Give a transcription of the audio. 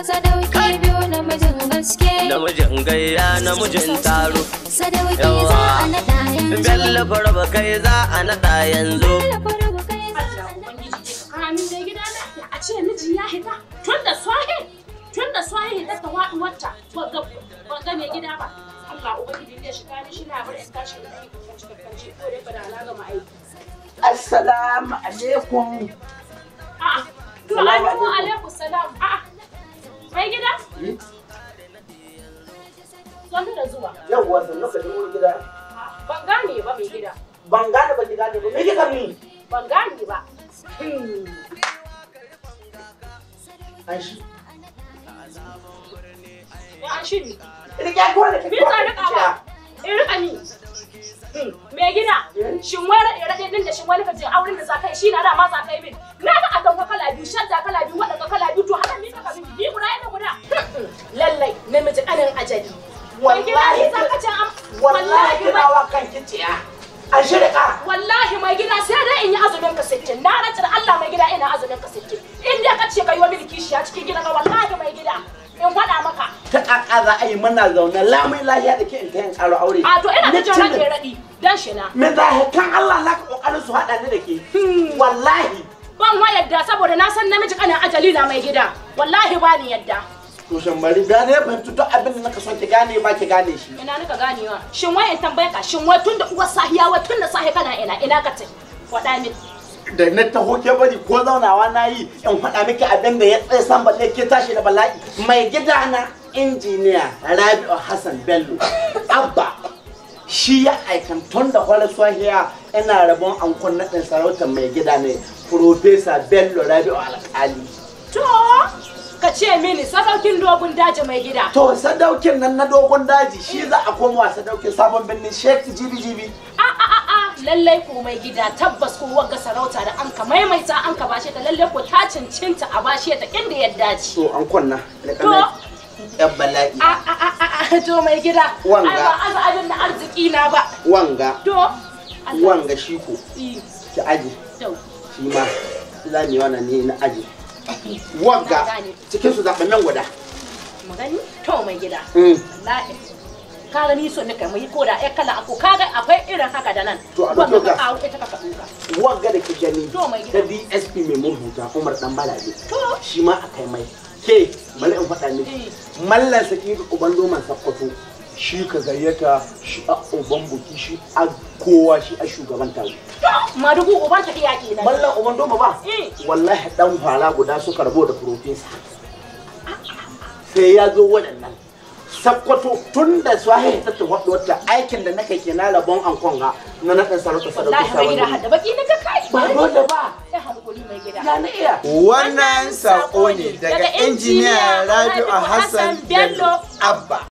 Sadauki biyu namijin gaske. Namijin gayya namijin taro. Sadauki za a naɗa yanzu. Bello Farba kai za a naɗa yanzu. Bello Farba kai za a naɗa. Kamin da gida lafiya a ce miji ya hita tun da swahe ta tawaduwarta ba mai gida ba. Allah ubangiji zai shiga ni shi na bar in tashi da aiki kanci ko dai bada alaga ma aiki. Assalamu alaikum. A'a to alaikum alaikum salam. A'a mai gida? Sannu da zuwa. Yawwa sannu ka dawo gida. Ban gane ba mai gida. Ban gane ba ki gane ba me kika mi? Ban gane ba. An shi. Ya an shi ne. Rike ko da kike. Bi ta rika ba. In rika ni. Mai gida, shin wai raɗe raɗe din da shin wani kaje auren da za ka yi shi na dama za ka yi min. Na ga atamfa kala biyu, shadda kala biyu, waɗanda kala biyu, to haka ni ka min ni guda ina guda. Lallai namiji ƙanin ajali. Wallahi za ka ce am wallahi kina wa kanki ciya. An shirka. Wallahi mai gida sai dai in yi azumin ka 60. Na rantsa da Allah mai gida ina azumin ka 60. In dai ka ce ka yi wa mini kishiya cikin gidan ka wallahi mai gida in faɗa maka. Ta ƙaƙa za a yi muna zaune lamai lahiya da ke in ta yin ƙaro aure. A to ina ta jin raɗe raɗi dan shi na. Me za kan Allah na ka ƙoƙarin su haɗa ni da ke. Wallahi. Ban wa yadda saboda na san namiji ƙanin ajali na mai gida. Wallahi ba ni yadda. To shambari da ne fahimci duk abin da naka son ki gane ba ki gane shi. Ina nika ganewa. Shin wai in tambaye ka shin wai tunda uwar sahiya wai tunda sahi kana ina ina ka tai? Faɗa min. Da na taho ke bari ko zaunawa na yi in faɗa miki abin da ya tsaye san balle ke tashi da bala'i. Mai gida na injiniya Rabi'u Hassan Bello Abba shi ya aikan tun da kwalar swahiya ina rabon ankon naɗin sarautar mai gida ne Profesa Bello Rabi'u Alƙali. To ka ce mini sadaukin dogon daji mai gida. To sadaukin nan na dogon daji shi za a komawa sadaukin sabon birnin Sheikh Jibi Jibi. A a a a lallai ko mai gida tabbas ko wagga sarauta da an ka maimaita an ka bashe ta lallai ko ta cincinta a bashe ta inda ya dace. To an kwanna da To kana yan bala'i. a a a a to mai gida. Wanga. Ai ba aza abin na arziki na ba. Wanga To Allah. wanga shi ko I, ki aji to shi ma za mu yi wannan ne na aji. Wanga Na gane. cikin su zaɓen nan guda. mu gani to mai gida. Wallahi. Ka gani so nika mu yi koda ya kala ako kaga akwai irin haka da nan. To, a Wanga ɗauki ka ga. kawo ita ka ɗauka. Wanga da ki gani To, mai ta gida. DSP mai murhuta Umar Dan Balabe. To Shi ma a kai mai. Ke bari in faɗa miki. Mallan Sakiru uban doman Sakkwato shi ka gayyata shi a uban buki shi a kowa shi a shugaban taro. Madugu uban tafiya kenan. Mallan uban doma ba? Eh. Wallahi dan fara guda suka rabo da profesa. Sai ya zo waɗannan. Sakkwato tun da swahi ta tafi wata aikin da nake ke na rabon ankon ga na naɗin sarauta sarauta Wallahi mai sabon gida birni. hadda baki na ga kai. Ba dole ba. Ya hankuri mai gida. Ya na iya. Wannan saƙo ne daga injiniya Rabi'u Hassan Bello Abba.